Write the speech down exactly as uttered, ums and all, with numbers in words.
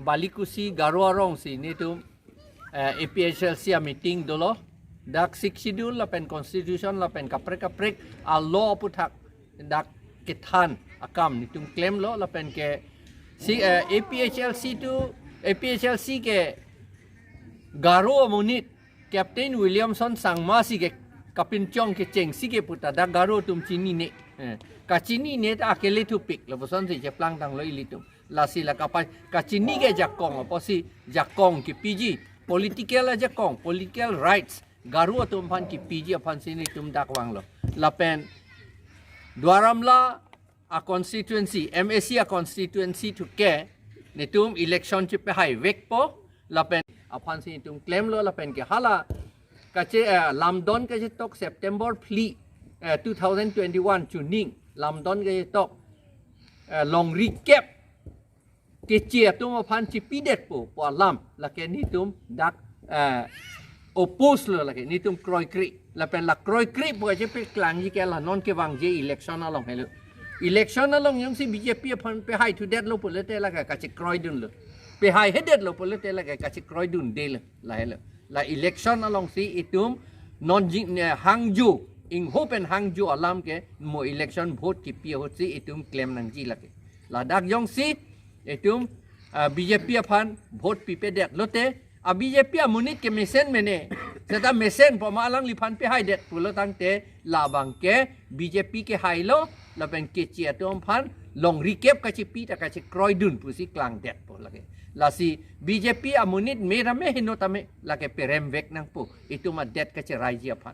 Balikusi Garo arongsi netum eh, A P H L C a meeting dolo. Dak Sixth Schedule lapen Constitution lapen kaprek kaprek a law aputhak dak kethan akam netum klemlo lapen ke si eh, A P H L C tu A P H L C ke Garo amonit Captain Williamson Sangma si ke kapinchong kechengsi ke puta dak Garo atum chinine. Eh, kachinine ta akele thupik lapuson si cheplang tanglo ilitum. Lasi la kapa kachini ke jakong apotsi jakong kipiji, political ajakong, political rights Garo atum aphan kipiji aphansi netum dak vanglo. Lapen Duar Amla a constituency, M A C a constituency thu ke netum election chepehai vekpo lapen aphansi netum klemlo lapen ke hala kache eh, lamdon kachetok September phli eh, two thousand twenty-one chuning lamdon kachetok eh, longri kep keche atum aphan chipidetpo pu alam lake netum dak eh, oppose lo lake netum kroikre lapen la kroikre pu kachepeklangji ke la non kevangji election along helo. Election along jongsi B J P aphan pehai thudetlo pulote lake kachekroidunlo. Pehai hedetlo pulote lake kachekroidundelo lahelo. La election alongsi itum non jing eh, hangjo ingho pen hangjo alam ke mo election vote kipi ahutsi itum klem nangji lake. Ladak jongsi itum ah, B J P aphan vote pipedet lote a B J P amonit ke mesen mene seta mesen poma alangliphan pehaidet pulo tangte labang ke B J P kehailo lapen keche atum aphan longri kep kachepi ta kachekroidun pusi klangdetpo lake. Lasi B J P amonit me tame heno tame lake perem vek nangpo itum adet kacheraiji aphan.